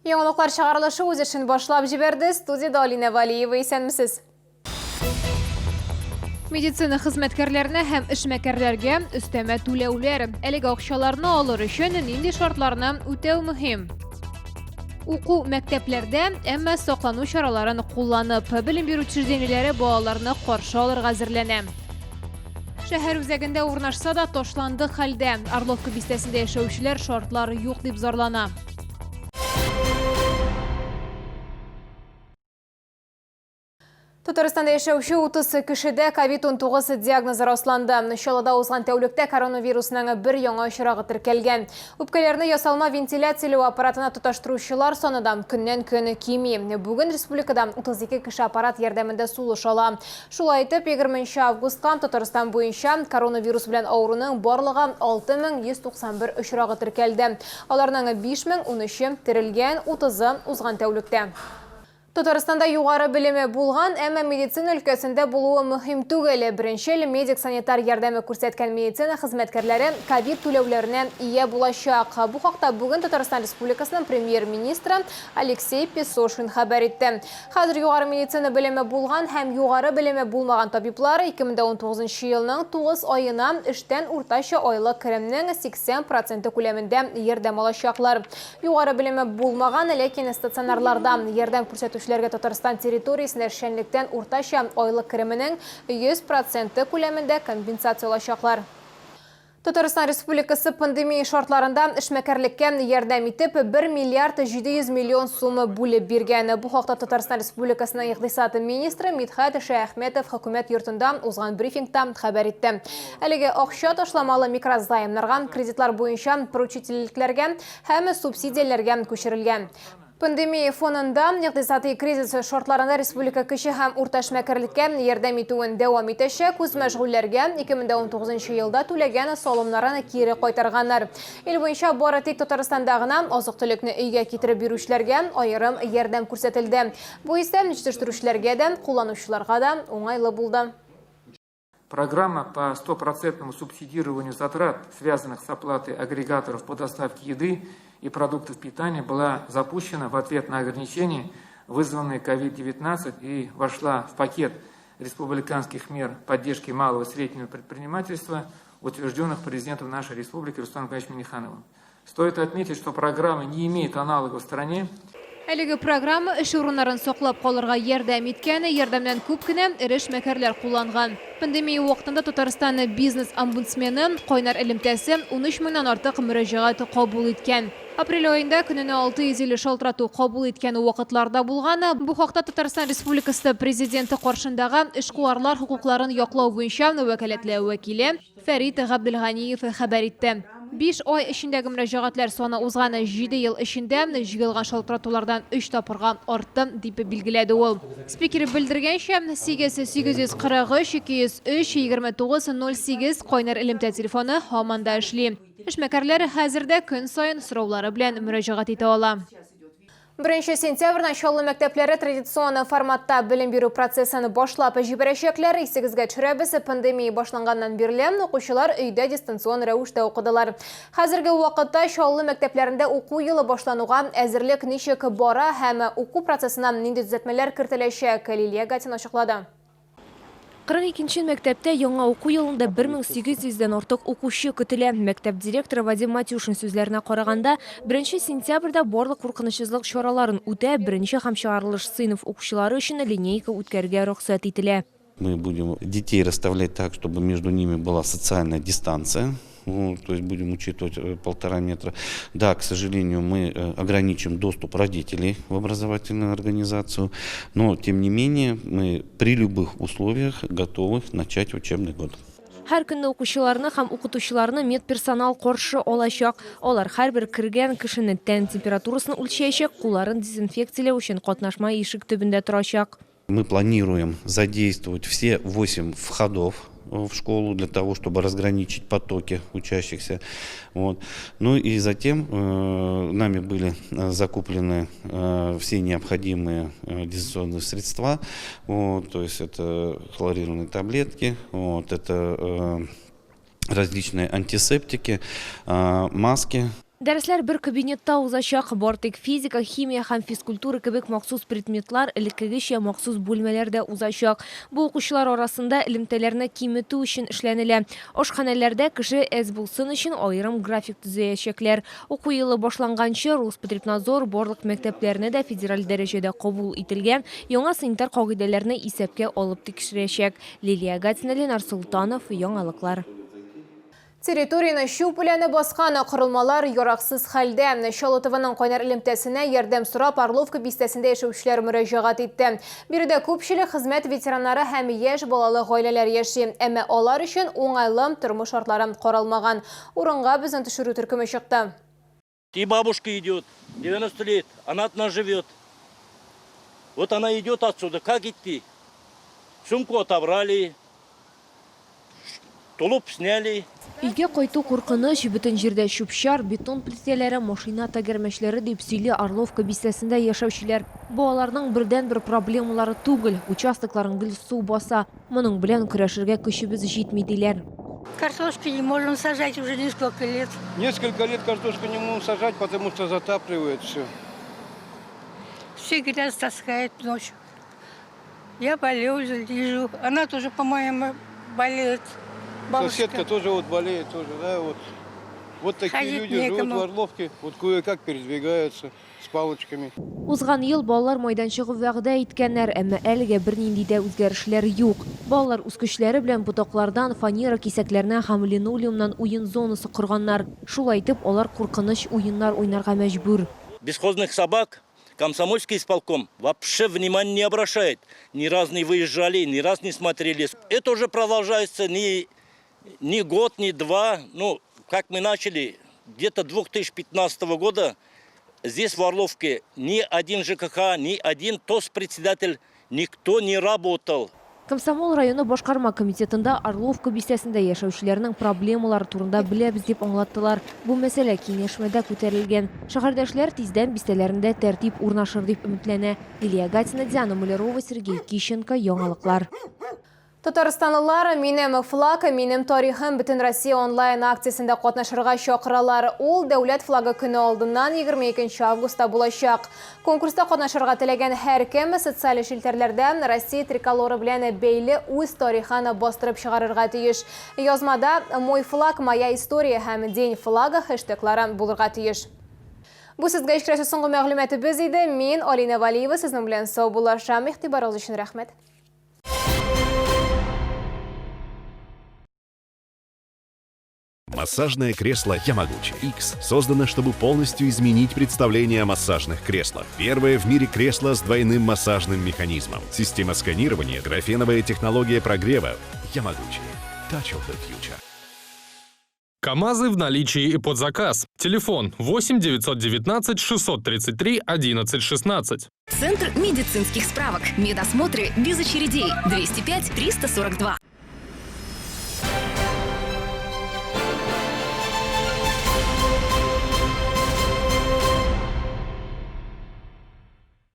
Яңалыклар чыгарылышы үз эшен башлап җибәрде. Студиядә Алинә Валиева, исәнмесез. Медицина хезмәткәрләренә һәм эшмәкәрләргә өстәмә түләүләр. Әлеге акчаларны алыр өчен нинди шартларны үтәү мөһим? Уку мәктәпләрдә, әмма саклану чараларын кулланып, белем бирү учреждениеләре балаларны каршы алырга әзерләнә. Шәһәр үзәгендә урнашса да, ташландык хәлдә. Орловка бистәсендә яшәүчеләр шартлар юк дип зарлана. Татарстанда яшәүче 30 кешедә COVID-19 диагнозы расланды. Чаллыда узган тәүлектә коронавирусның бер яңа очрагы теркәлгән. Үпкәләрне ясалма вентиляцияләү аппаратына тоташтыручылар саны да көннән-көн кими. Бүген республикада 32 кеше аппарат ярдәмендә сулыш ала. Шулай итеп, 20 нче августка Татарстан буенча коронавирус белән авыруның барлыгы 6191 очрагы теркәлде. Аларның 5013-е терелгән, 30-ы узган тәүлектә. Татарстанда югары белеме булган, әмма медицина өлкәсендә булуы мөһим түгел. Беренчел медик-санитар ярдәме күрсәткән медицина хезмәткәрләре ковид түләүләренә ия булачак. Бу хакта бүген Татарстан Республикасының Премьер-министры Алексей Песошин хәбәр итте. Хәзер югары медицина белеме булган һәм югары белеме булмаган табиблар 2019 нчы елның 9 аена эштән уртача айлык керемнең 80 проценты күләмендә ярдәм алачаклар. Югары белеме булмаган, ләкин стационарларда ярдәм күрсәтүчеләргә Татарстан территориясендә эшчәнлектән уртача айлык кеременең 100 проценты күләмендә компенсация алачаклар. Татарстан Республикасы пандемия шартларында эшмәкәрлеккә ярдәм итеп, 1 миллиард 700 миллион сум бүлеп биргән. Бу хакта Татарстан Республикасының икътисад министры Мидхәт Шәяхмәтов хөкүмәт йортында узган брифингта хәбәр итте. Әлеге акча ташламалы микрозаймнарга, кредитлар буенча поручительлекләргә һәм субсидияләргә күчерелгән. Пандемия фонында икътисадый кризис шартларында республика кече һәм урта эшмәкәрлеккә ярдәм итүен дәвам итәчәк. Үзмәшгульләргә 2019 елда түләгән салымнарын кире кайтарганнар. Ил буенча бары тик Татарстанда гына азык-төлекне өйгә китереп бирүчеләргә аерым ярдәм күрсәтелде. Бу исә җитештерүчеләргә дә, кулланучыларга да уңайлы булды. Программа по стопроцентному субсидированию затрат, связанных с оплатой агрегаторов по доставке еды и продуктов питания, была запущена в ответ на ограничения, вызванные COVID-19, и вошла в пакет республиканских мер поддержки малого и среднего предпринимательства, утвержденных президентом нашей республики Рустамом Николаевичем Миннихановым. Стоит отметить, что программа не имеет аналогов в стране. Әлеге программа эш урыннарын саклап калырга ярдәм иткән, ярдәмнән күп кенә эре эшмәкәрләр кулланган. Пандемия вакытында Татарстан бизнес-омбудсмены кайнар элемтәсе 13 меңнән артык мөрәҗәгать кабул иткән. Апрель аенда көненә 650 шалтырату кабул иткән вакытлар да булган. Бу хакта Татарстан Республикасы Президенты каршындагы эшкуарлар хокукларын яклау буенча вәкаләтле вәкиле Фәрит Габделганиев хәбәр итте. Биш ай эчендәге мөрәҗәгатьләр саны узган җиде ел эчендә җыелган шалтыратулардан өч тапкырга артты, дип билгеләде ул. Спикер белдергәнчә, 8 843 203 29 08 кайнар элемтә телефоны һаман да эшли. Эшмәкәрләр хәзер дә көн саен сораулары белән мөрәҗәгать итә ала. Беренче сентябрьдән Чаллы мәктәпләре традицион форматта белем бирү процессын башлап җибәрәчәкләр. Исегезгә төшерәбез, пандемия башланганнан бирле укучылар өйдә дистанцион рәвештә укыдылар. Хәзерге вакытта Чаллы мәктәпләрендә уку елы башлануга әзерлек ничек бара һәм уку процессына нинди төзәтмәләр кертеләчәк, Лилия Гатина ачыклады. 42 нче мәктәптә яңа уку елында 1800 дән артык укучы көтелә. Мәктәп директоры Вадим Матюшин сүзләренә караганда, беренче сентябрьдә барлык куркынычсызлык чараларын үтәп, беренче һәм чыгарылыш сыйныф укучылары өчен линейка үткәрергә рөхсәт ителә. Мы будем детей расставлять так, чтобы между ними была социальная дистанция. Ну, то есть будем учитывать полтора метра. Да, к сожалению, мы ограничим доступ родителей в образовательную организацию, но тем не менее мы при любых условиях готовы начать учебный год. Һәр көнне укучыларны һәм укытучыларны медперсонал каршы алачак. Алар һәрбер кергән кешенең тән температурасын үлчәячәк, кулларын дезинфекцияләү өчен катнашма ишек төбендә торачак. Мы планируем задействовать все 8 входов в школу для того, чтобы разграничить потоки учащихся. Вот. Ну и затем нами были закуплены все необходимые дезинфекционные средства. Вот, то есть это хлорированные таблетки, вот, это различные антисептики, маски. Дәресләр бер кабинетта узачак. Бары тик физика, химия һәм физкультура кебек махсус предметлар элеккегечә махсус бүлмәләрдә узачак. Бу укучылар арасында элемтәләрне киметү өчен эшләнелә. Ашханәләрдә кеше әз булсын өчен аерым график төзәячәкләр. Уку елы башланганчы Роспотребнадзор барлык мәктәпләрне дә федераль дәрәҗәдә кабул ителгән яңа санитар кагыйдәләрне исәпкә алып тикшерәчәк. Лилия Гатина, Ленар Солтанов, Яңалыклар. Территорияне чүп үләне баскан, корылмалар яраксыз хәлдә. Чаллы ТВның кайнар элемтәсенә ярдәм сорап Орловка бистәсендә яшәүчеләр мөрәҗәгать итте. Биредә күпчелек хезмәт ветераннары һәм яшь балалы гаиләләр яши. Әмма алар өчен уңайлы тормыш шартлары каралмаган. Урынга безнең төшерү төркеме чыкты. И бабушка идет, 90 лет, она одна живет. Вот она идет отсюда, как идти? Сумку отобрали, тулуп сняли. Өйгә кайту куркыныч, бөтен җирдә чүп-чар, бетон плитәләре, машина тәгәрмәчләре, дип сөйли Орловка бистәсендә яшәүчеләр. Бу аларның бердәнбер проблемалары түгел, участокларын гел су баса. Моның белән көрәшергә көчебез җитми, диләр. Картошки не можем сажать уже несколько лет. Несколько лет картошку не можем сажать, потому что затапливает все. Все грязь таскает ночью. Я болею, лежу. Она тоже, по-моему, болеет. Бабушка. Соседка тоже вот болеет, тоже, да, вот. Вот такие Ходить люди живут некому. в Орловке, вот кое-как передвигаются с палочками. Узган ел балалар майданчыгы вәгъдә иткәннәр, әмма әлегә бернинди дә үзгәрешләр юк. Балалар үз көчләре белән ботаклардан, фанера кисәкләреннән һәм линолеумнан уен зонасы корганнар. Шулай итеп, алар куркыныч уеннар уйнарга мәҗбүр. Бесхозных собак Комсомольский исполком вообще внимания не обращает. Ни раз не выезжали, ни раз не смотрели. Это уже продолжается не год, не два. Ну, как мы начали, где-то 2015 года здесь в Орловке ни один ЖКХ, ни один ТОС-председатель, никто не работал. Комсомол районы башкарма комитетында Орловка бистәсендә яшәүчеләрнең проблемалары турында беләбез дип аңлаттылар. Бу мәсьәлә киңәшмәдә күтәрелгән. Шәһәрдәшләр тиздән бистәләрендә тәртип урнашыр дип өметләнә. Лилия Гатина, Диана Мулярова, Сергей Кищенко. Яңалыклар. Татарстанлылар «Минем флаг, минем тарихым» Бөтенроссия онлайн акциясендә катнашырга чакыралар. Ул Дәүләт флагы көне алдыннан 22 августта булачак. Конкурста катнашырга теләгән һәркем социаль челтәрләрдә Россия триколоры белән бәйле үз тарихын бастырып чыгарырга тиеш. Язмада «Мой флаг, моя история» һәм «День флага» хэштеглары булырга тиеш. Бу сезгә җиткерәсе соңгы мәгълүматыбыз иде. Мин Алина Валиева сезнең белән саубуллашам. Игътибарыгыз өчен рәхмәт. Массажное кресло Ямагучи X создано, чтобы полностью изменить представление о массажных креслах. Первое в мире кресло с двойным массажным механизмом. Система сканирования, графеновая технология прогрева. Ямагучи. Touch of the future. КАМАЗы в наличии и под заказ. Телефон 8 919 633 11 16. Центр медицинских справок. Медосмотры без очередей. 205 342.